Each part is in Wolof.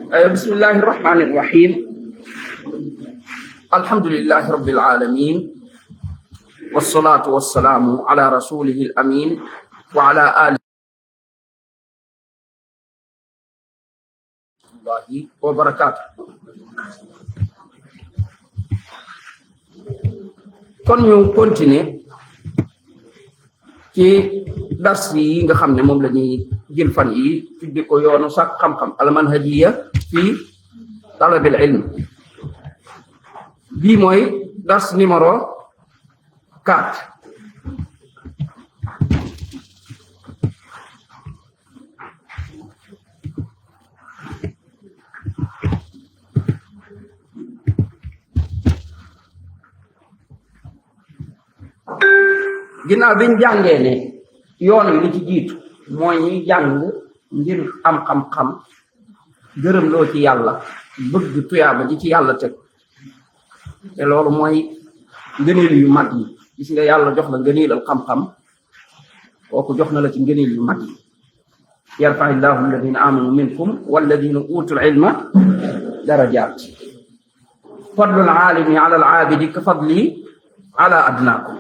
بسم الله الرحمن الرحيم الحمد لله رب العالمين والصلاة والسلام على رسوله الأمين وعلى آله وبركاته. kon ñu continuer ci dars yi nga xam ne moom la ñuy jël fan yi tudde ko yoonu sàkk xam-xam almanhajiya fii talabil ilm. bii mooy dars numéro 4. ginnaaw biñ jàngee ne yoon wi li ci jiitu mooy ñuy jàng ngir am xam-xam gërëm loo ci yàlla bëgg tuyaaba ji ci yàlla teg te loolu mooy ngëneel yu mag yi. gis nga yàlla jox la ngëneelal xam-xam kooku jox na la ci ngëneel yu mag yi. yarfa illahu alladina amanu minkum walladina utul ilma darajaat fadlul aalimi ala al aabidi ka fadli ala adnaakum.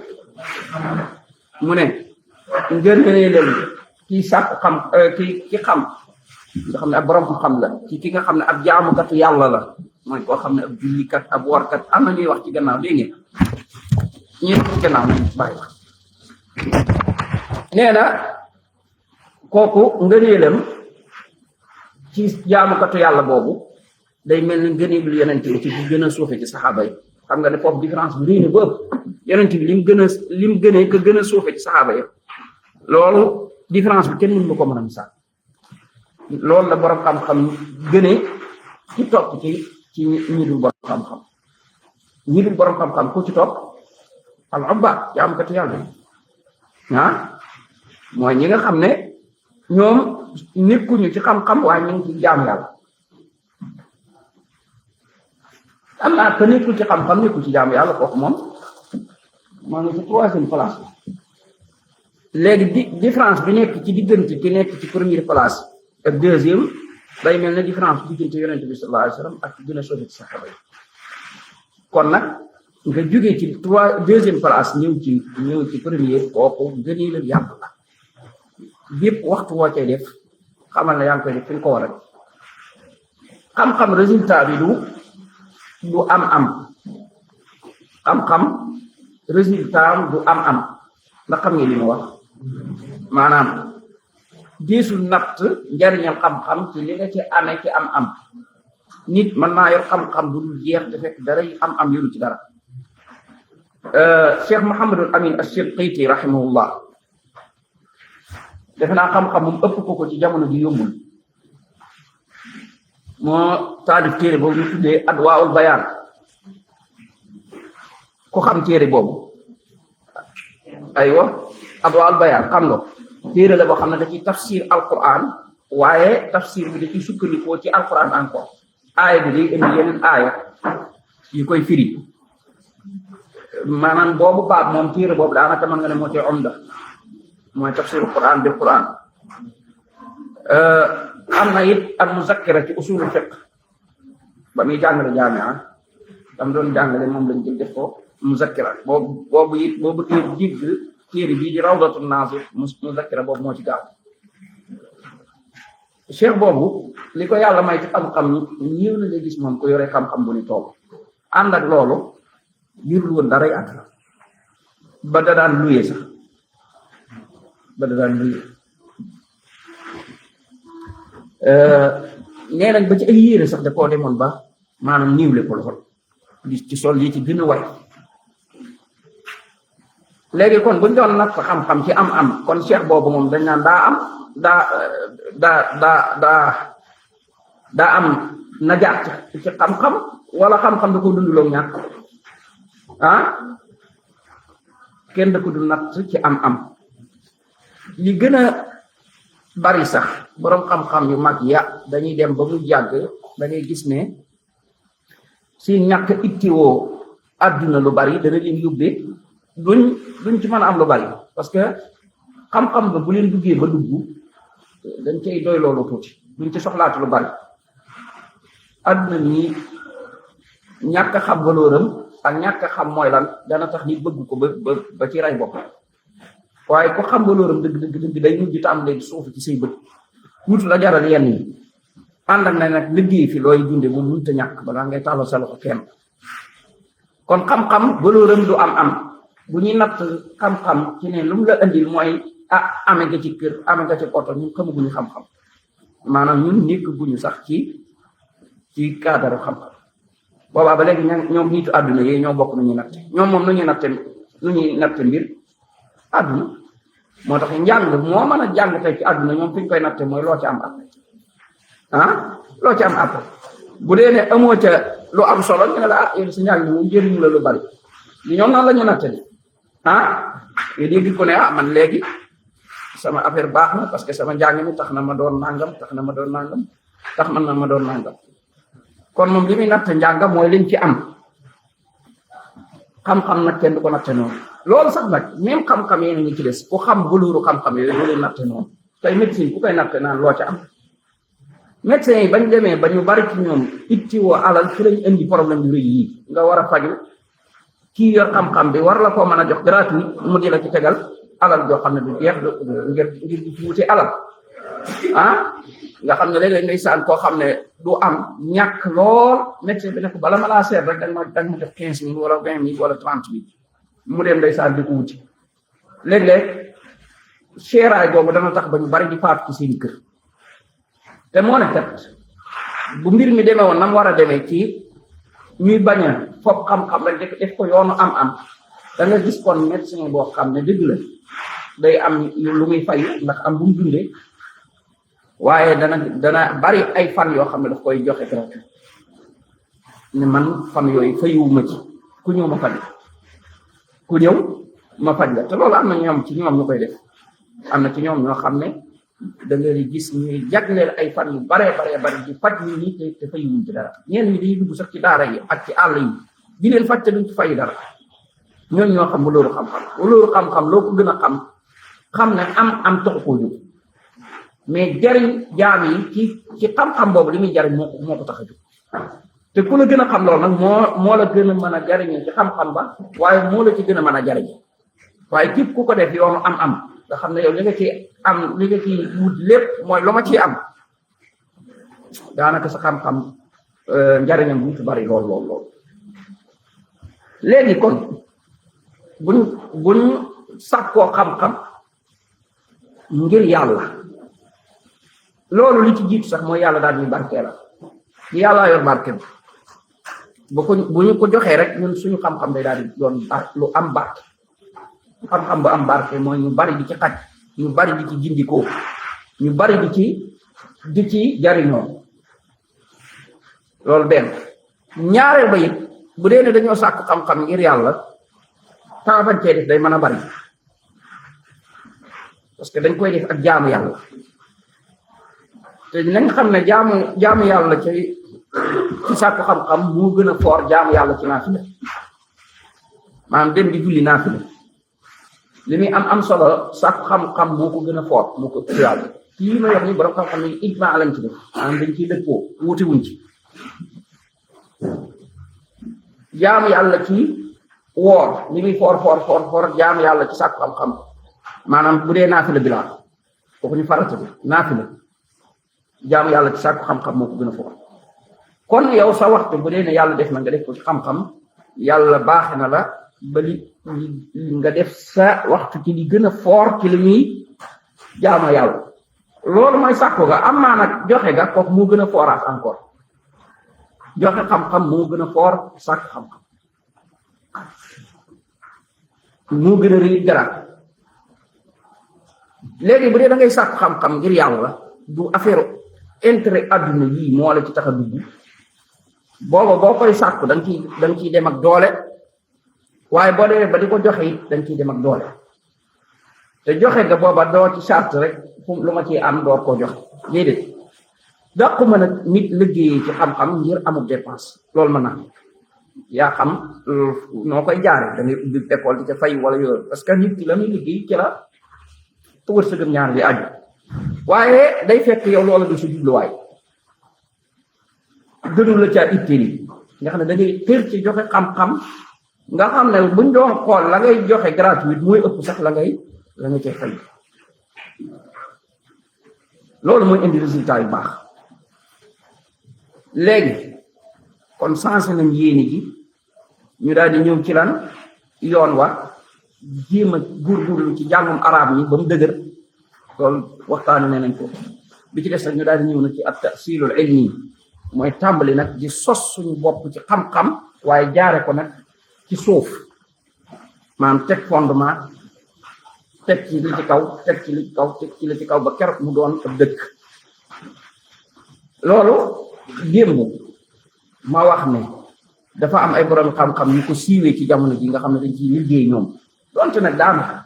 mu ne ngëneelal kii sàkku xam ki xam nga xam ne ab borom xam la ci ki nga xam ne ab jaamukatu yàlla la mooy koo xam ne ab jullikat ab warkat am na ñuy wax ci gannaaw dégg ngeen ñuy wax ci gannaaw nañ bàyyi wax. nee na kooku ngëneelam ci jaamukatu yàlla boobu day mel ni ngëneelu yonent bi ci gën a suufe ci saxaaba yi. xam nga ne foofu différence bi rëy na ba ëpp yonent bi lim gënee ka gën a suufe ci saxaaba yi loolu différence bi kenn mënu ko mën a misaal. loolu la borom xam-xam gënee ci topp ci ñi dul borom xam-xam. ñi dul borom xam-xam ku ci topp al ubba jaamukatu yàlla mooy ñi nga xam ne ñoom nekkuñu ci xam-xam waaye ñu ngi ci jaam yàlla. am naa que nekkul ci xam-xam nekkul ci jaamu yàlla kooku moom maa ngi ci 3e place. léegi différence bi nekk ci diggante ki nekk ci 1e place ak 2e day mel ne différence bi diggante yonente bi sallallahu alayhi wa sallam ak gën a soofe ci saxaaba yi. kon nag nga jógee ci 2e place ñëw ci 1er kooku gënee la yàlla la. bépp waxtu woo cay def xamal na yaa ngi koy def fi nga ko war a def. xam-xam résultat bi du am xam-xam résultat du am ndax xam nga li ma wax maanaam diisul natt njariñal xam-xam ci li nga ci amee ci am nit mën naa yor xam-xam bu dul jeex te fekk dara am yoru ci dara. Cheikh Mouhamadul Amin Ash-Shinqiti rahimahullah defe naa xam-xam moom ëpp ko ci jamono ji yombul. moo taalif téere boobu ñu tuddee Adwaa'ul Bayaan. ku xam téere boobu aywa Adwaa'ul Bayaan xam nga téere la boo xam ne da ciy tafsir alquran waaye tafsir bi da ciy sukkandikoo ci alquran encore aaya bi day indi yeneen aaya yi koy firi. maanaam boobu baab moom téere boobu daanaka mën nga ne moo ci umda mooy tafsir quran bi quran. am na it al muzakkira ci usulul fiqh ba muy jàngale jaamia dam doon jàngale moom lañ jël def ko muzakkira boobu it boobu téere bii di rawdatun naazir muzakkira boobu moo ci gaaw. cheikh boobu li ko yàlla may ci xam-xam ñëw na nga gis moom ko yore xam-xam bu ni toog ànd ak loolu yurul woon daray at ba da daan luye sax nee nañ ba ci ay yére sax da koo demoon ba maanaam niiwle ko loxol ci sol yi ci gën a way. léegi kon buñ doon nag xam-xam ci am kon cheikh boobu moom dañ naan daa am najaat ci xam-xam wala xam-xam da ko dunduloo ñàkk kenn da ko du natt ci am li gën a bari sax boroom xam-xam yu mag ya dañuy dem ba mu jàgg dañuy gis ne si ñàkk ittiwoo àdduna lu bari dana leen yóbbee duñ ci mën a am lu bari parce que xam-xam ba bu leen duggee ba dugg dañ cay doy loolu tuuti duñ ci soxlaatu lu bari àdduna nii ñàkk a xam valeuram ak ñàkk a xam mooy lan dana tax nit bëgg ko ba ci ray bopp waaye ko xam valeuram dëgg day mujj tam léegi suufu ci say bët wut la jaral yenn yi ànd ak na nag liggéey fi looy dunde moom mënut a ñàkk balaa ngay tàllal sa loxo kenn kon xam-xam valeuram du am bu ñuy natt xam-xam ci ne lu mu la indil mooy ame nga ci kër ame nga ci oto ñun xamaguñu xam-xam maanaam ñun nekk guñu sax ci cadre xam-xam boobaa ba léegi ñoom nitu àdduna yi ñoo bokk nu ñuy natte ñoom moom nu ñuy natte mbir àdduna moo tax njàng moo mën a jàng tey ci àdduna ñoom fi ñu koy natte mooy loo ci am après loo ci am après bu dee ne amoo ca lu am solo ñu ne la yéen si njàng moom jëriñu la lu bari li ñoom noonu la ñu natte ni yooyu dégg ko ne man léegi sama affaire baax na parce que sama njàng mi tax na ma doon nangam tax na ma doon nangam kon moom li muy natt njàng mooy liñ ci am xam-xam nag kenn du ko natte noonu loolu sax nag même xam-xam yéen ngi ci des ku xam buluuru xam-xam yooyu doo leen natte noonu tey médecine ku koy natte naan loo ca am médecins yi bañ demee ba ñu bari ci ñoom ittiwoo alal ci lañ indi problème yu rëy yi nga war a faju kii yor xam-xam bi war la koo mën a jox gratuit mu di la ci tegal alal joo xam ne du jeex ngir di wuti alal nga xam ne léeg-léeg ngay saan koo xam ne du am ñàkk lool médecin bi ne ko bala ma laa seet rek danga ma jox 15 000 wala 20 000 wala 30 000 mu dem day saan di ko wuti léeg-léeg seeraay boobu dana tax ba ñu bari di faatu ci seen kër te moo ne kat bu mbir mi demee woon na mu war a demee ci ñuy bañ a foog xam-xam rek def ko yoonu am da nga gis kon médecin boo xam ne dëgg la day am lu muy fay ndax am bu mu dundee waaye dana bari ay fan yoo xam ne daf koy joxe gratuit ne man fan yooyu fayiwuma ci ku ñëw ma faj ku ñëw ma faj la te loolu am na ñoom ci ñoom ñu koy def am na ci ñoom ñoo xam ne da nga gis ñuy jagleel ay fan yu baree bari di faj nit ñi te fayiwuñ ci dara ñenn ñi dañuy dugg sax ci daara yi ak ci àll yi di leen faj te duñ ci fay dara ñooñu ñoo xam loolu xam-xam loo ko gën a xam ne am taxu koo jóg mais jariñ jaam yi ci xam-xam boobu li muy jariñ moo ko tax a jóg te ku la gën a xam loolu nag moo la gën a mën a jariñee ci xam-xam ba waaye moo la ci gën a mën a jariñ waaye képp ku ko def yoonu am nga xam ne yow li nga ci wut lépp mooy lu ma ciy am daanaka sa xam-xam njariñam bu bari lool léegi kon buñ sàkkoo xam-xam ngir yàlla loolu li ci jiitu sax mooy yàlla daal ñuy barkeelal yàlla yor barke bu ñu ko joxee rek ñun suñu xam-xam day daal di doon lu am barke xam-xam bu am barke mooy ñu bari di ci xaj ñu bari di ci gindikoo ñu bari di ci jariñoo loolu benn ñaareel ba it bu dee ne dañoo sàkk xam-xam ngir yàlla temps fañ cee def day mën a bari parce que dañ koy def ak jaamu yàlla te nañ xam ne jaamu yàlla ci sàkku xam-xam moo gën a foor jaamu yàlla ci naafila maanaam dem di julli naafila li muy am solo sàkku xam-xam moo ko gën a foor moo ko yàlla lii ma wax ni borom xam-xam ne ijmaa lañ ci def maanaam dañ ciy dëppoo wuti wuñ ci jaamu yàlla ci woor li muy foor jaamu yàlla ci sàkku xam-xam maanaam bu dee naafila bi laa kooku ñu farata bi naafila jaamu yàlla ci sàkku xam-xam moo ko gën a foor kon yow sa waxtu bu dee ne yàlla def na nga def ko ci xam-xam yàlla baaxe na la ba li nga def sa waxtu ci li gën a foor ci li muy jaamu yàlla loolu mooy sàkku ga am maa nag joxe ga kooku moo gën a fooraat encore joxe xam-xam moo gën a foor sàkk xam-xam moo gën a rëy garaat léegi bu dee da ngay sàkk xam-xam ngir yàlla du affaire intérêt adduna yii moo la ci tax a dugg booba boo koy sàkku da nga ciy dem ak doole waaye boo demee ba di ko joxe it da nga ciy dem ak doole te joxe nga booba doo ci charte rek fu lu ma ciy am doo ko joxe déedéet dàquma nag nit liggéeyee ci xam-xam ngir amul dépense loolu mën naa yaa xam noo koy jaare da ngay ubbi école di ca fay wala yooyu parce que nit ki la muy liggéey ci la wërsëgam ñaar bi aju waaye day fekk yow loola du sa jubluwaay gënu la caa itteel nga xam ne da ngay tër ci joxe xam-xam nga xam ne buñ doon xool la ngay joxe gratuite mooy ëpp sax la nga cay fay loolu mooy indi résultat yu baax. léegi kon sensé nañ yéene ji ñu daal di ñëw ci lan yoon wa jéem a góorgóorlu ci jàngum arab yi ba mu dëgër loolu waxtaane ne nañ ko bi ci des nag ñu daal di ñëw nag ci at tahsilul ilmi mooy tàmbali nag di sos suñu bopp ci xam-xam waaye jaare ko nag ci suuf maanaam teg fondement teg ci li ci kaw teg ci li ci kaw teg ci li ci kaw ba keroog mu doon ab dëkk. loolu démb ma wax ne dafa am ay borom xam-xam ñu ko siiwee ci jamono ji nga xam ne dañ ciy liggéey ñoom donte nag daanaka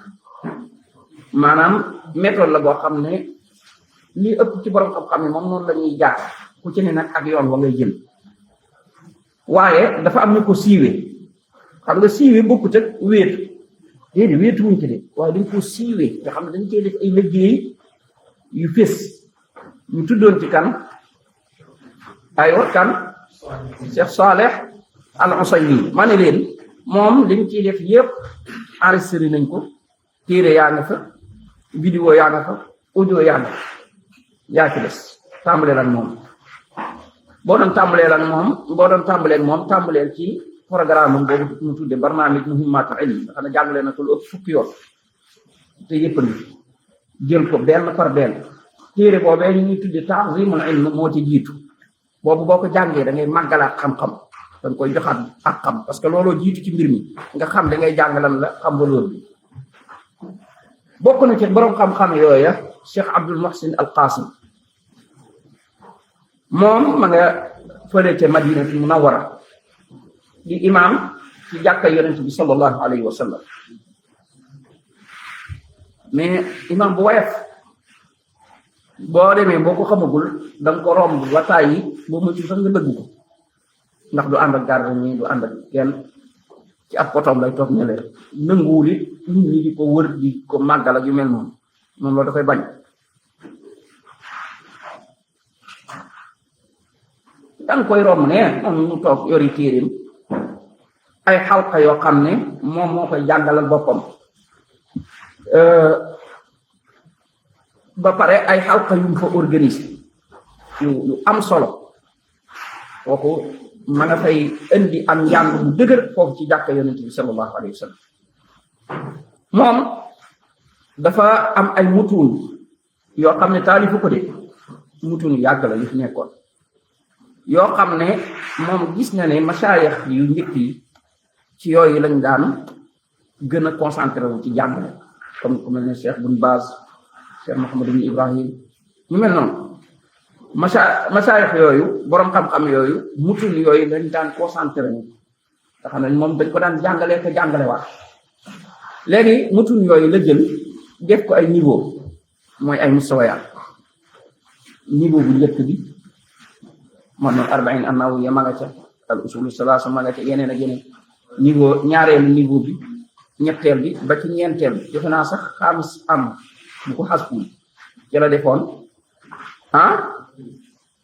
maanaam méthode la boo xam ne lii ëpp ci borom xam-xam yi moom noonu la ñuy jaar ku ci ne nag ak yoon wa ngay jël waaye dafa am ñu ko siiwee xam nga siiwee bokkut ak wéetu déedéet wéetu wuñ ci de waaye dañ ko siiwee nga xam ne dañ cee def ay liggéey yu fés ñu tuddoon ci kan aywa kan Cheikh Saleh Al Usaymi ma ne leen moom liñ ciy def yëpp enregistré nañ ko téere yaa nga fa vidéo yaa nga fa audio yaa nga fa yaa ci des tàmbaleel ak moom boo doon tàmbaleel moom tàmbaleel ci programme am boobu mu tudde barnaamij muhimmatul ilm nga xam ne jàngale na ko lu ëpp fukki yoon te yëppandi jël ko benn par benn téere boobee ñu ñuy tudde ta'zimul ilm moo ci jiitu boobu boo ko jàngee da ngay màggalaat xam-xam da nga koy joxaat ak xam parce que looloo jiitu ci mbir mi nga xam da ngay jàngalan la xam ba loolu bokk na ci borom xam-xam yooya Cheikh Abdul Muhsin Al Qasim moom ma nga fële ca Madinatul Munawwara di imam ci jàkka yonent bi sallallahu alayhi wa sallam mais imam bu woyof boo demee boo ko xamagul da nga ko romb wataay yi boo mucc sax nga dëgg ko ndax du ànd ak gardien ñi du ànd ak kenn ci ab potom lay toog ne leen nanguwul it nit ñi di ko wër di ko màggal ak yu mel noonu moom loolu dafay bañ danga koy romb ne moom mu toog yori téeréem ay xalqa yoo xam ne moom moo koy jàngalal boppam ba pare ay xalqa yu mu fa organiser yu am solo kooku ma nga fay indi am njàng bu dëgër foofu ci jàkka yonent bi sallallahu alayhi wa sallam moom dafa am ay mutuun yoo xam ne taalifu ko de mutuun yàgg la yu fi nekkoon yoo xam ne moom gis na ne masaayix yu njëkk yi ci yooyu lañ daan gën a concentré wu ci jàngale comme ku mel ne Cheikh Bun Baz Cheikh Mouhamed ibn Ibrahim ñu mel noonu masaayix yooyu borom xam-xam yooyu mutul yooyu lañ daan concentré wu nga xam ne moom dañ ko daan jàngalee ko jàngale waat léegi mutul yooyu la jël def ko ay niveau mooy ay mustawayaat niveau bu njëkk bi man noonu arbain an-nawawiyya ma nga ca al usul salaasa ma nga ca yeneen ak yeneen niveau ñaareelu niveau bi ñetteel bi ba ci ñeenteel bi defe naa sax xaamis am bu ko xaspuul ci la defoon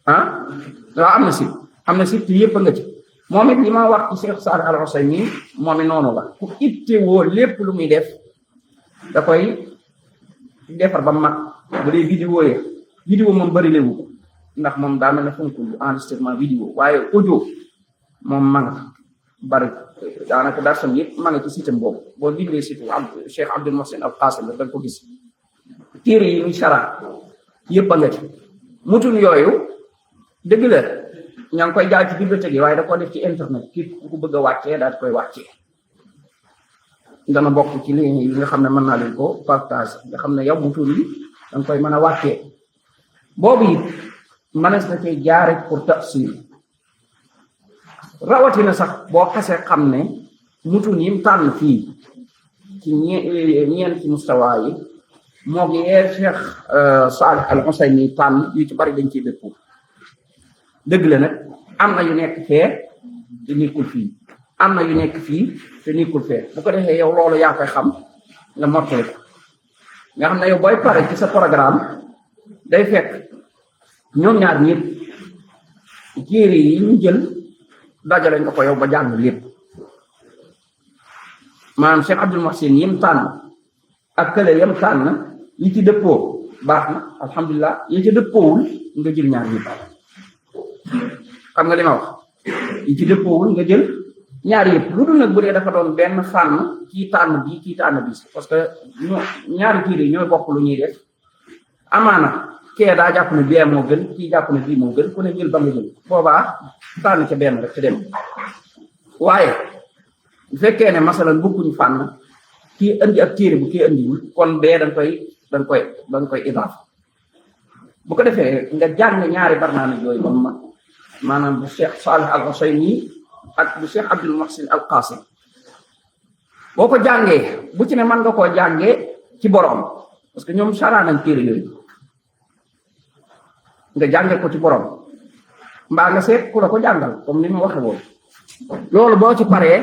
waaw am na si te yëpp a nga ci moom it li ma wax ci Cheikh Salih Al Usaymi moom it noonu la ku itte woo lépp lu muy def da koy defar ba mag bu dee vidéo moom bëri léwu ko ndax moom daa mel ne fonkul enregistrement vidéo waaye audio moom ma nga bari daanaka darsam yëpp ma nga ci site boobu boo bindee site Cheikh Abdul Muhsin Al Qasim da nga ko gis téere yi muy sara yëpp a nga ci mutun yooyu dëgg la ña ngi koy jaay ci bibliothèque yi waaye da koo def ci internet képp ku ko bëgg a wàccee daal di koy wàccee dana bokk ci li nga xam ne mën naa leen ko partage nga xam ne yow mutun yi da nga koy mën a wàccee boobu it mënees na cee jaare pour tafsir rawatina sax boo xasee xam ne mutun yi mu tànn fii ci ñeenti mustawa yi moo ngi Cheikh Salih Al Usaymi tànn yu ci bari dañ ciy dëppoo dëgg la nag am na yu nekk fee te nekkul fii am na yu nekk fii te nekkul fee bu ko defee yow loolu yaa koy xam nga mottali ko nga xam ne yow booy pare ci sa programme day fekk ñoom ñaar ñëpp téere yi ñu jël dajale nga ko yow ba jàng lépp maanaam Cheikh Abdul Muhsin yim tànn ak kële yam tànn yi ci dëppoo baax na alhamdulilah yi ci dëppoowul nga jël ñaar yëpp xam nga li ma wax yi ci dëppoowul nga jël ñaar yëpp lu dul nag bu dee dafa doon benn fànn kii tànn bii kii tànn bii parce que ñaari téere yi ñooy bokk lu ñuy def amaana kee daa jàpp ne bee moo gën kii jàpp ne bii moo gën ku ne jël ba nga jël boobaa tànn ca benn rek te dem waaye bu fekkee ne masalan bokkuñu fànn kii indi ak téere bu kii indiwul kon bee da nga koy idaaf bu ko defee nga jàng ñaari barnaamij yooyu ba mu mag maanaam bu Cheikh Salih Al Husayni ak bu Cheikh Abdul Muhsin Al Qasim boo ko jàngee bu ci ne mën nga koo jàngee ci borom parce que ñoom saraa nañ téere yooyu nga jàngee ko ci borom mbaa nga seet ku la ko jàngal comme ni ma waxe woon loolu boo ci paree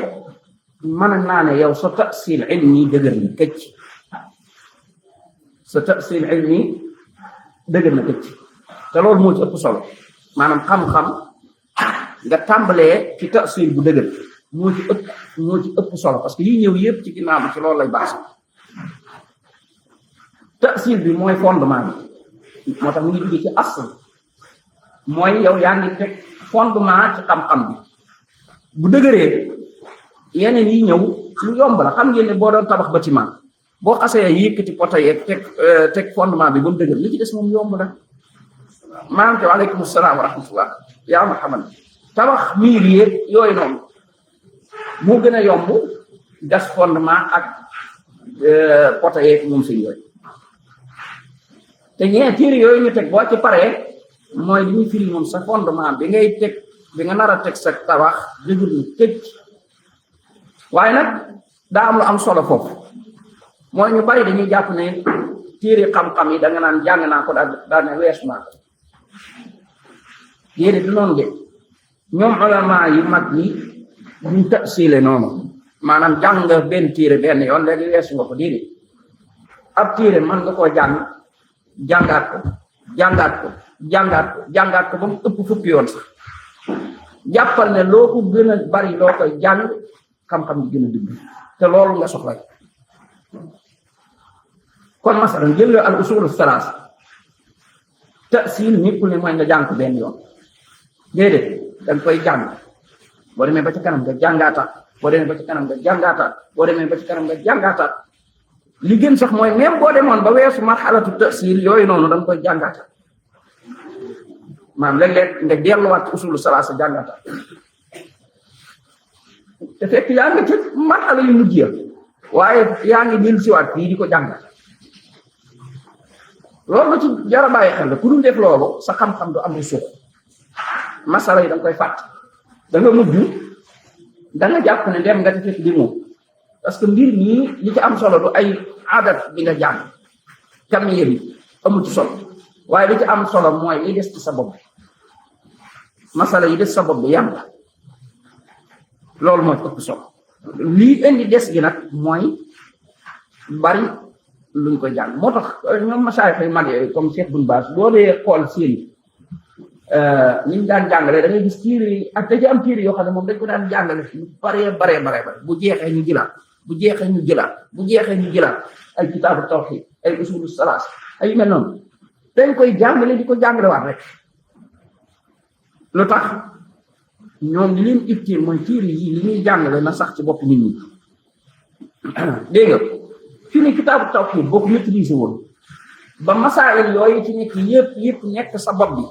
mën naa ne yow sa tasil ilmi dëgër na këcc sa tasil ilmi dëgër na këcc te loolu moo ci ëpp solo maanaam xam-xam nga tàmbalee ci tasil bu dëgër moo ci ëpp solo parce que yi ñëw yëpp ci ginnaaw bi ci loolu lay baax tasil bi mooy fondement bi moo tax mu ngi jóge ci asl mooy yow yaa ngi teg fondement ci xam-xam bi bu dëgëree yeneen yi ñëw lu yomb la xam ngeen ne boo doon tabax bâtiment boo xasee yëkkati poto yeeg teg fondement bi ba mu dëgër li ci des moom yomb la maanaam te waaleykum salaam wa rahmatullah yaa ma xamal tabax miir yeeg yooyu noonu moo gën a yomb gas fondement ak poto yeeg moom seen yooyu te ñee téere yooyu ñu teg boo ci paree mooy li ñu firi moom sa fondement bi ngay teg bi nga nar a teg sa tabax dëgër na tëj waaye nag daa am lu am solo foofu mooy ñu bari dañuy jàpp ne téere xam-xam yi da nga naan jàng naa ko daal ne weesu naa ko yéene du noonu de ñoom ulama yu mag yi duñ tasile noonu maanaam jàng nga benn téere benn yoon léegi weesu nga ko déedéet ab téere mën nga koo jàngaat ko ba mu ëpp fukki yoon sax jàppal ne loo ko gën a bari loo koy jàng xam-xam bi gën a dugg te loolu nga soxla kon masalan jël nga al usul salaas tasil nekkul ne mooy nga jàng ko benn yoon déedéet danga koy jàng boo demee ba ci kanam nga jàngaataat boo demee ba ci kanam nga jàngaataat boo demee ba ci kanam nga jàngaataat li gën sax mooy même boo demoon ba weesu marxalatu tasil yooyu noonu danga koy jàngaataat maanaam léeg-léeg nga delluwaat ci usulu salaasa jàngaataat te fekk yaa ngi ci marxala yu mujj ya waaye yaa ngi dellu siwaat fii di ko jàngat loolu la ci jara bàyyi xel la ku dul def loolu sa xam-xam du am suux masala yi da nga koy fàtt da nga mujj da nga jàpp ne dem nga di fekk di moom parce que mbir ñii li ci am solo du ay adat bi nga jàng kamiye bi amul ci solo waaye li ci am solo mooy li des ci sa bopp masala yi des sa bopp bi yam la loolu mooy ëpp solo lii indi des gi nag mooy bari luñ koy jàng moo tax ñoom masaayix yu mag yooyu comme Cheikh Bun Baas boo dee xool seen ni ñu daan jàngale da ngay gis tiir yi ak da ci am tiir yoo xam ne moom dañ ko daan jàngale ñu baree bu jeexee ñu jëlaat bu jeexee ñu jëlaat ay kitaabu tawxiid ay usulu salaas ay mel noonu dañ koy jàngale di ko jàngalewaat rek lu tax ñoom li leen itteel mooy tiir yi li ñuy jàngale na sax ci bopp nit ñi dégg nga fi ni kitaabu tawxiid boo ko maîtriser woon ba masaayil yooyu ci nekk yëpp nekk sa bopp bi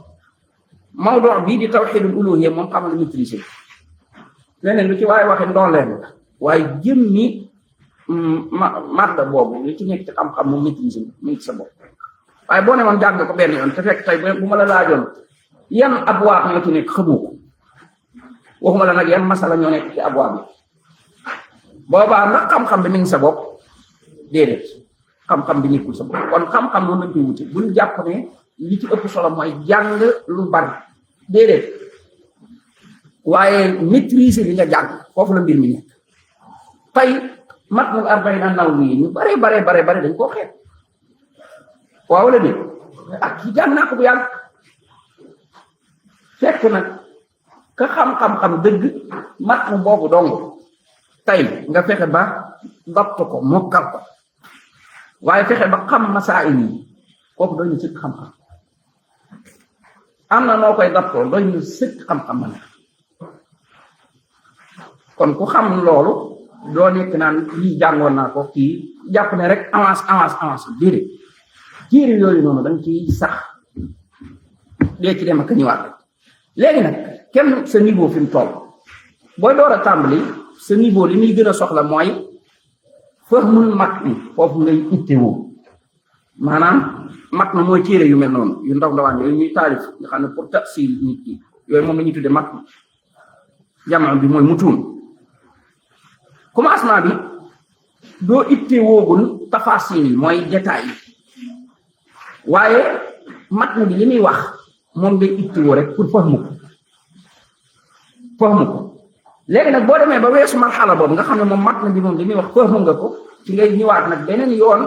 mawdu bii di tawxiidul uluhiyya moom xamal maîtriser leneen lu ci waaye waxe ndooleen la waaye jëm ni madda boobu li ci nekk ci xam-xam moom maîtriser mu ngi sa bopp waaye boo ne woon jàng ko benn yoon te fekk tey bu ma la laajoon yan abwaab ñoo ci nekk xamoo ko waxuma la nag yan masala ñoo nekk ci abwaab bi boobaa ndax xam-xam bi mi ngi sa bopp déedéet xam-xam bi nekkul sa bopp kon xam-xam noonu lañ koy wuti buñ jàpp ne li ci ëpp solo mooy jàng lu bari déedéet waaye maîtriser li nga jàng foofu la mbir mi nekk tey matnul arba'in an-Nawawi ñu bare dañ koo xeet waaw la dé ak ki jàng naa ko bu yàgg fekk nag ka xam-xam-xam dëgg mat na boobu dong tey nga fexe ba dapt ko mokkal ko waaye fexe ba xam masaa'il yi kooku doy na sëkk xam-xam am na noo koy daptoo doy na sëkk xam-xam man kon ku xam loolu doo nekk naan lii jàngoon naa ko kii jàpp ne rek avance déedéet téere yooyu noonu da nga ciy sax dee ci dem ak ñëwaat rek léegi nag kenn sa niveau fi mu toll booy door a tàmbali sa niveau li muy gën a soxla mooy fahmul matn foofu ngay ittewoo maanaam matn mooy téere yu mel noonu yu ndaw ndawaan yooyu ñuy taalif nga xam ne pour tafsir nit ki yooyu moom la ñuy tudde matn jamono bi mooy mutuun commencement bi doo ittewoogul tafasil yi mooy détails yi waaye matn bi li muy wax moom ngay ittewoo rek pour fahmu ko léegi nag boo demee ba weesu marxala boobu nga xam ne moom matn bi moom li muy wax fahmu nga ko ci ngay ñëwaat nag beneen yoon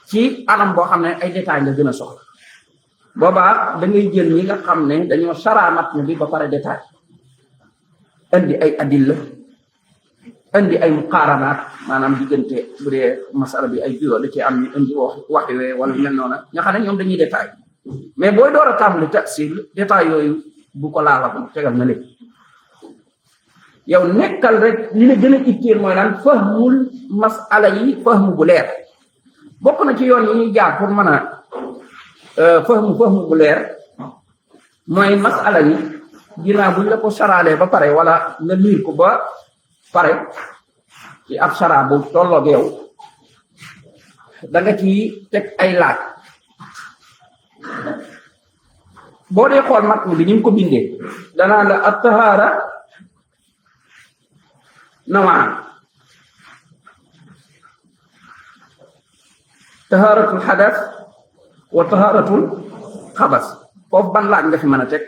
ci anam boo xam ne ay détails nga gën a soxla boobaa da ngay jël ñi nga xam ne dañoo saraa matn bi ba pare détail indi ay adilla indi ay muqaaranaat maanaam diggante bu dee masala bi ay bureau da ci am ñu indi wax yooyu wala mel noona nga xam ne ñoom dañuy détail mais booy door a tàmbali tafsil détail yooyu bu ko laala tegal na lépp yow nekkal rek li la gën a itteel mooy lan fahmul masala yi fahmu bu leer bokk na ci yoon yi ñuy jaar pour mën a fahmu bu leer mooy masala yi ginnaaw buñ la ko saraalee ba pare wala nga liir ko ba pare ci ab sara bu tolloog yow da nga ci teg ay laaj boo dee xool matn bi ni mu ko bindee danaa la at-tahaara nawaan tahaaratul xadas wa tahaaratul xabas foofu ban laaj nga fi mën a teg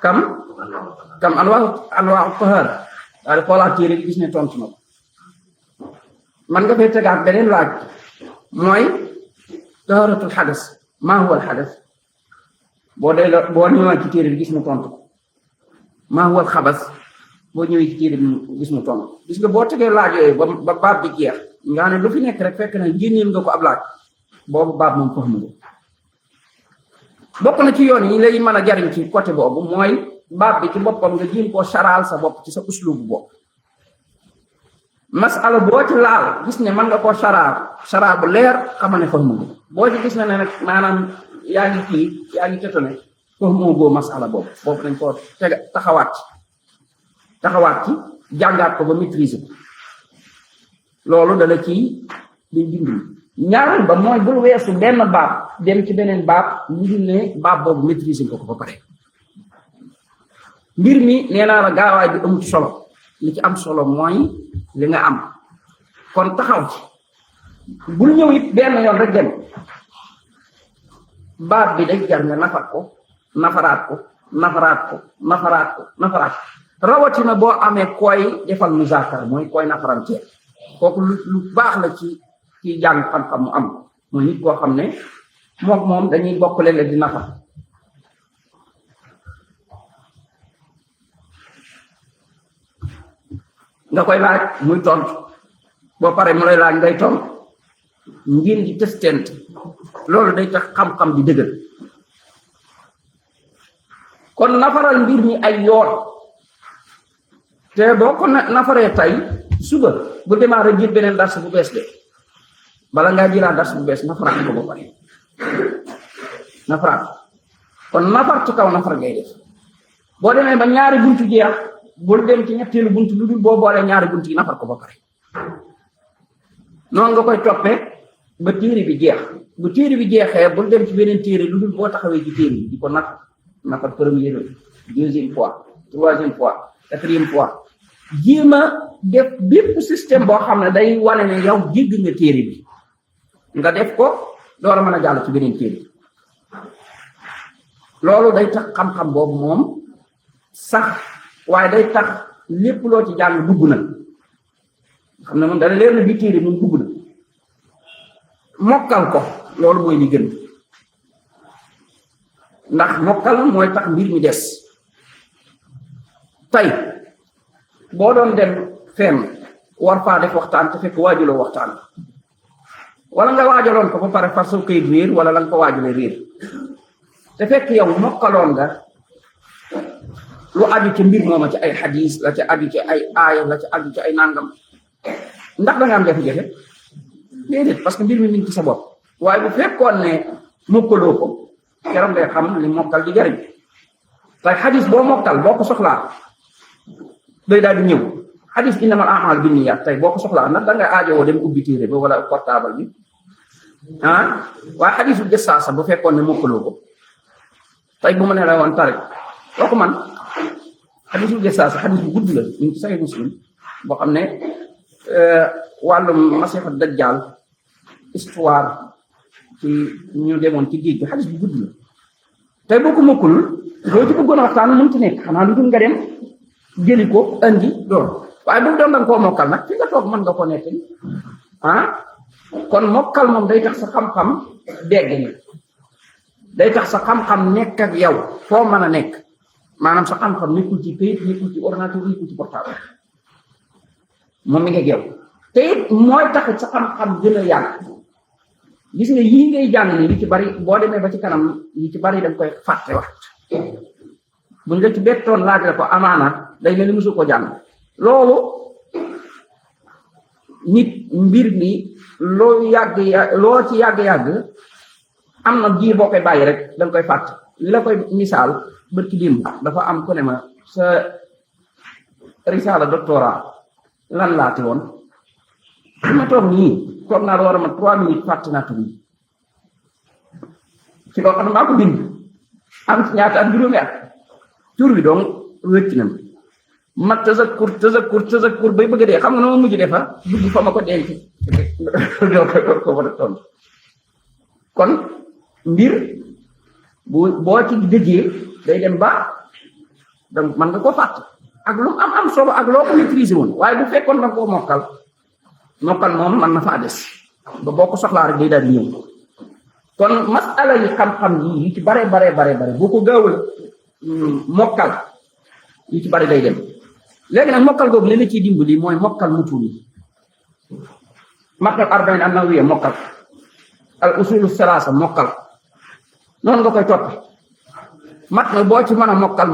kam anwaa tahaara daal di xoolaat téere gis ne tontu na ko man nga fay tegaat beneen laaj mooy tahaaratul xadas maa huwa al xadas boo ñëwaat ci téere bi gis mu tontu ko maa huwa al xabas boo ñëwee ci téere bi gis mu tontu gis nga boo tegee laaj yooyu ba baab bi jeex nga ne lu fi nekk rek fekk na génneel nga ko ab laaj boobu baab moom fahmu nga bokk na ci yoon yi lay mën a jariñ ci côté boobu mooy baab bi ci boppam nga jéem koo saraal sa bopp ci sa uslubu bopp masala boo ci laal gis ne mën nga koo saraal bu leer xama ne fahmu nga boo ci gis ne nag maanaam yaa ngi tetone fahmu goo masala boobu dañ koo taxawaat ci jàngaat ko ba maîtriser ko loolu dala ci day dimbali ñaareel ba mooy bul weesu benn baab dem ci beneen baab ngir ne baab boobu maîtriser nga ko ba pare mbir mi nee naa la gaawaay bi amul solo li ci am solo mooy li nga am kon taxaw ci bul ñëw it benn yoon rek dem baab bi day jar nga nafaraat ko rawatina boo amee koy defal muzaakara mooy koy nafarantee kooku lu baax la ci jàng xam-xam mu am mooy nit koo xam ne moom dañuy bokk léeg-léeg di nafar nga koy laaj muy tontu boo pare mu lay laaj ngay tontu ngeen di testante loolu day tax xam-xam di dëgër kon nafaral mbir mi ay yoon te boo ko nafaree tey suba bu démarré jël beneen dars bu bees de bala ngaa jëlaat dars bu bees nafaraat ko ba pare nafaraat kon nafar ci kaw nafar ngay def boo demee ba ñaari buntu jeex bul dem ci ñetteelu buntu lu dul boo boolee ñaari buntu yi nafar ko ba pare noonu nga koy toppee ba téere bi jeex bu téere bi jeexee bul dem ci beneen téere lu dul boo taxawee ci téere bi di ko nafar première deuxième fois troisième fois quatrième fois jéem a def bépp système boo xam ne day wane ne yow jégg nga téere bi nga def ko door a mën a jàll ci beneen téere loolu day tax xam-xam boobu moom sax waaye day tax lépp loo ci jàng dugg na xam ne moom dana leer na bi téere moom dugg na mokkal ko loolu mooy li gën ndax mokkal mooy tax mbir mi des tey boo doon dem fenn war faa def waxtaan te fekk waajuloo waxtaan wala nga waajaloon ko ba pare far sa këyit réer wala la nga ko waajale réer te fekk yow mokkaloon nga lu aju ci mbir mooma ci ay xadiis la ci aju ci ay aaya la ci aju ci ay nangam ndax da nga am jafe-jafe déedéet parce que mbir mi ngi ci sa bopp waaye bu fekkoon ne mokkaloo ko keroog ngay xam li mokkal di jariñ tey xadiis boo mokkal boo ko soxlaa day daal di ñëw xadiis innamal a'maalu binniyaat tey boo ko soxlaa ndax da ngay aajowoo dem ubbi téere ba wala portable bi waaye xadiisu jasaasa bu fekkoon ne mokkaloo ko tey bu ma ne la woon tarik loo ko man xadiisu jasaasa xadiis bu gudd la ñu ngi Sahih Muslim boo xam ne wàllum masiixu dajjaal histoire ci ñu demoon ci géej gi xadiis bu gudd la tey boo ko mokkalul loo ci bëggoon a waxtaan mënut a nekk xanaa lu dul nga dem jëli ko andi doon waaye bu doon danga koo mokkal nag fi nga toog mën nga ko nekk kon mokkal moom day tax sa xam-xam dégg ni day tax sa xam-xam nekk ak yow foo mën a nekk maanaam sa xam-xam nekkul ci këyit nekkul ci ordinateur nekkul ci portable moom mi ngi ak yow te it mooy tax sa xam-xam gën a yàgg gis nga yii ngay jàng nii li ci bari boo demee ba ci kanam yi ci bari dañ koy fàtte wax buñ la ci bettoon laaj la ko amaana day mel ni musu ko jàng loolu nit mbir mi loo ci yàgg am na ji boo koy bàyyi rek danga koy fàtte li la koy misaal bërki dimb dafa am ku ne ma sa risaala doctorat lan laati woon su ma toog nii toog naa war a ma 3 minutes fàtte naa tur bi ci loo xam ne maa ko bind am ci ñaata at juróomi at tur bi donc wécc na ma tazakkur bay bëgg dee xam nga noo mujj defa dugg fa ma ko denc doo ko war a tontu kon mbir boo ci dëjee day dem ba donc man nga ko fàtt ak lu am solo ak loo ko maîtriser woon waaye bu fekkoon da nga koo mokkal moom man na faa des ba boo ko soxlaa rek day daal di ñëw kon masala yi xam-xam yi ci bare boo ko gaawul mokkal yi ci bari day dem léegi nag mokkal googu li la ciy dimbali mooy mokkal mutuun yi mokkal arba'in an-nawawiyya mokkal al usulu salaasa mokkal noonu nga koy toppi mat na boo ci mën a mokkal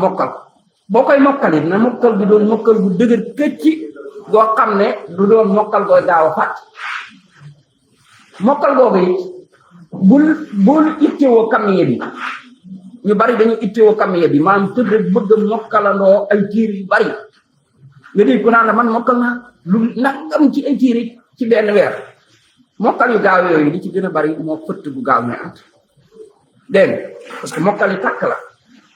boo koy mokkal it na mokkal bi doon mokkal bu dëgër këcc goo xam ne du doon mokkal goo gaaw a fàtt mokkal googu it bul ittewoo kamiye bi ñu bari dañu ittewoo kamiye bi maanaam tëdd rek bëgg a mokkalandoo ay tiir yu bari nga dégg ko naan la man mokkal naa lu nangam ci ay tiir ci benn weer mokkal yu gaaw yooyu li ci gën a bari moo fëtt bu gaaw ñu at dégg parce que mokkal yi takk la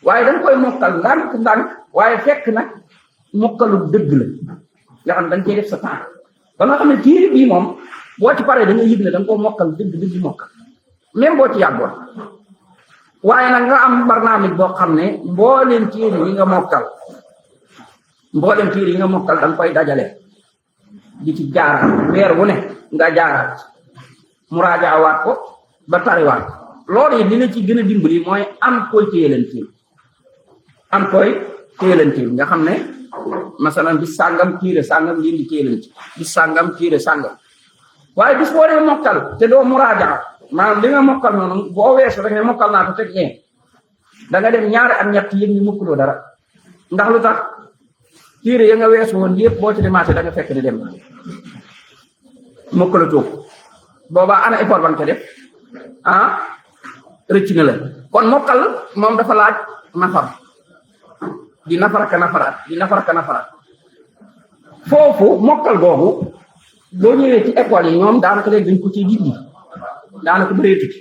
waaye dañ koy mokkal ndànk waaye fekk nag mokkalu dëgg la nga xam ne dañ cey def sa temps ba nga xam ne tiir bii moom boo ci paree da nga yëg ne da nga koo mokkal dëgg mokkal même boo ci yàggoon waaye nag nga am barnaamij boo xam ne mbooleem téere yi nga mokkal da nga koy dajale di ci jaaraat weer wu ne nga jaaraat muraajawaat ko ba tariwaat loolu yi dina ci gën a dimbali mooy am koy téyelantiil nga xam ne masalan bis sàngam tiire sàngam ngeen di téyelanti bis sàngam tiire sàngam waaye bis boo dee mokkal te doo muraaja maanaam li nga mokkal noonu boo weesu rek ne mokkal naa ko teg ñee da nga dem ñaari ak ñett yëg ni mukkuloo dara ndax lu tax tiire ya nga weesu woon yëpp boo ci demaatee da nga fekk di dem mokkala toog boobaa ana effort ba nga ko def rëcc na la kon mokkal moom dafa laaj nafar di nafaraka nafaraat foofu mokkal googu boo ñëwee ci école yi ñoom daanaka léegi dañ ko ciy dindi daanaka bëreetu ci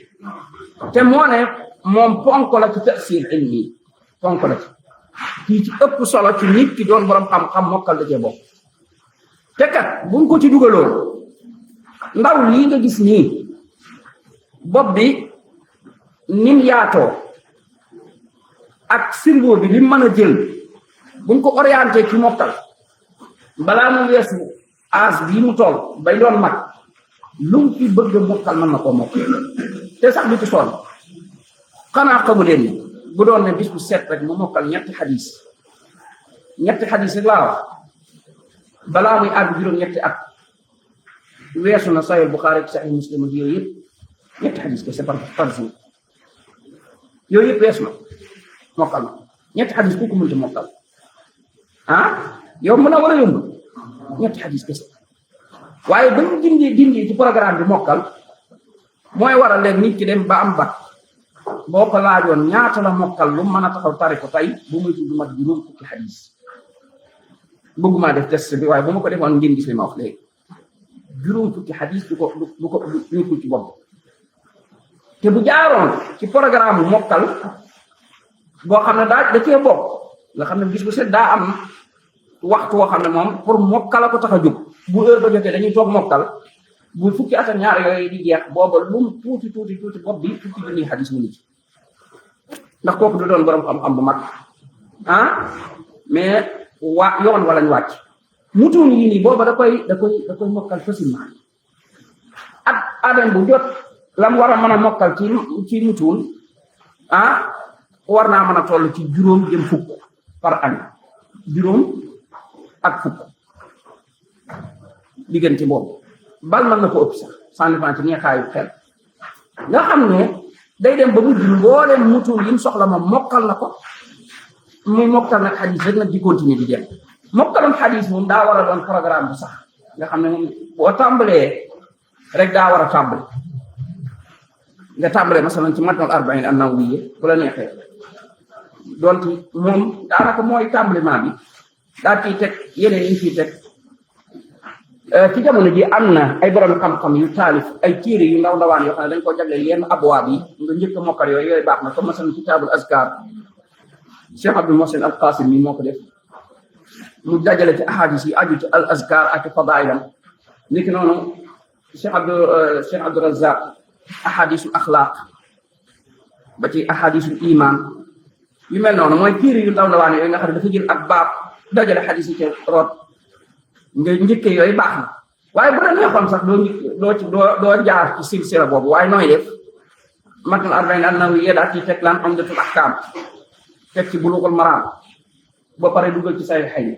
te moo ne moom ponk la ci tafsir ilmi ponk la ci kii ci ëpp solo ci nit ki doon borom xam-xam mokkal da cee bokk te kat buñ ko ci dugaloon ndaw lii nga gis nii bopp bi nim yaatoo ak cerveau bi lim mën a jël buñ ko orienté ci mokkal balaa mu weesu âge bii mu toll bay doon mag lu mu fi bëgg mokkal mën na ko mokkal te sax du ci sonn xanaa xamu leen ni bu doon ne bis bu set rek mu mokkal ñetti xadis rek laa wax balaa muy àgg juróom-ñetti at weesu na Sahih Bukhari ak Sahih Muslim ak yooyu yëpp ñetti xadis kese par jour yooyu yëpp weesu na mokkal na ñetti xadis ku ko mënta mokkal yow mën a war a yomb ñetti xadis kese waaye ba ñu dindi ci programme bi mokkal mooy waral léegi nit ki dem ba am bac boo ko laajoon ñaata la mokkal lu mën a taxaw tari ko tey bu muy tudd mat juróom fukki xadis bëgguma def test bi waaye bu ma ko defoon ngeen gis li ma wax léegi juróom fukki xadis du ko ci bopp te bu jaaroon ci programme bu mokkal boo xam ne da cee bokk nga xam ne bis bu set daa am waxtu woo xam ne moom pour mokkal a ko tax a jóg bu heure ba jotee dañuy toog mokkal bu fukki at ak ñaar yooyu di jeex booba lu mu tuuti bopp bi fukki junni xadis mu nit ndax kooku du doon borom xam-xam bu mag mais yoon wala ñu wàcc mutuun yi nii booba da koy mokkal facilement at aden bu jot lam war a mën a mokkal ci mutuun war naa mën a toll ci juróom jëm fukk par année juróom ak fukk diggante boobu bal mën na ko ëpp sax sans dépend ci neexaayu xel nga xam ne day dem ba mujj mbooleem mutuun yi mu soxla moom mokkal na ko muy mokkal nag xadis rek nag di continuer di dem mokkaloon xadis moom daa war a doon programme bu sax nga xam ne moom boo tàmbalee rek daa war a tàmbali nga tàmbalee masalan ci matnul arba'in an-nawawiyya bu la neexee donc moom daanaka mooy tàmbaliment bi daa ciy teg yeneen yi ciy teg ci jamono ji am na ay borom xam-xam yu taalif ay téere yu ndaw ndawaan yoo xam ne dañ ko jagleel yenn abwaab yi nga njëkk a mokkal yooyu baax na comme masalan kitaabul azkar Cheikh Abdul Muhsin al Qasim mi moo ko def mu dajale ci ahadis yi aju ci al azkar ak fadailam niki noonu Cheikh Abdou Razzaq ahadisul axlaaq ba ci ahadisul iman yu mel noonu mooy téere yu ndaw ndawaan yooyu nga xam ne dafa jël ak baab dajale xadis yi ci root nga njëkke yooyu baax na waaye bu la neexoon sax doo jaar ci silsila boobu waaye nooy def matnul arba'in an-nawawiyya daal ci teg lan umdatul ahkam teg ci bulughul maram ba pare dugal ci saxiixayni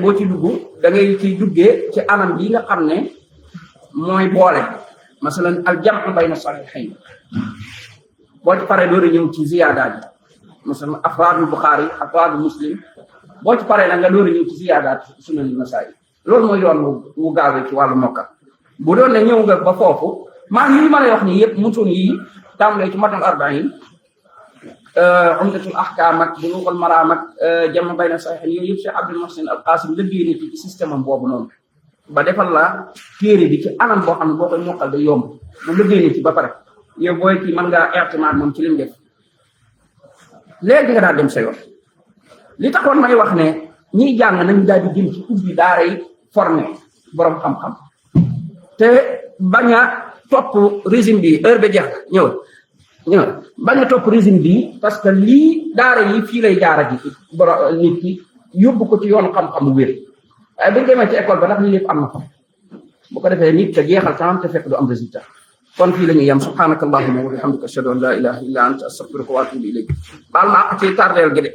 boo ci dugg da ngay ciy duggee ci anam bi nga xam ne mooy boole masalan al jam'u bayna saxiixayni boo ci paree door a ñëw ci ziyaadaat yi masalan afraadul Buxaari afraadul Muslim boo ci paree nag nga door a ñëw ci ziyaadaat sunan Nasaa'i loolu mooy yoon wu gaawee ci wàllu mokkal bu doon ne ñëw nga ba foofu maa ngi mën a wax ni yëpp mutuun yi tàmbalee ci matnul arba'in umdatul ahkam ak bulughul maram ak jam bayna sahihayn yooyu yëpp Cheikh Abdul Muhsin al Qasim liggéey na ci système am boobu noonu ba defal la téere bi ci anam boo xam ne boo koy mokkal day yomb moom liggéey na ci ba pare yow booy kii mën ngaa i'timaad moom ci lim def léegi nga daal dem sa yoon li taxoon may wax ne ñiy jàng nañu daal di jëm ci ubbi daara yi formé borom xam-xam te bañ a topp régime bi heure ba jeex ñëw bañ a topp régime bi parce que lii daara yi fii lay jaara ji borom nit ki yóbbu ko ci yoonu xam-xam bu wér waaye bañ demee ci école ba ndax lii lépp am na ko bu ko defee nit te jeexal temps te fekk du am résultat kon fii la ñuy yem subhanaka allahumma wa bihamdika ashhadu an la ilaha illa anta astaghfiruka wa atubu ilayk baal ma ak ci tardeel gi de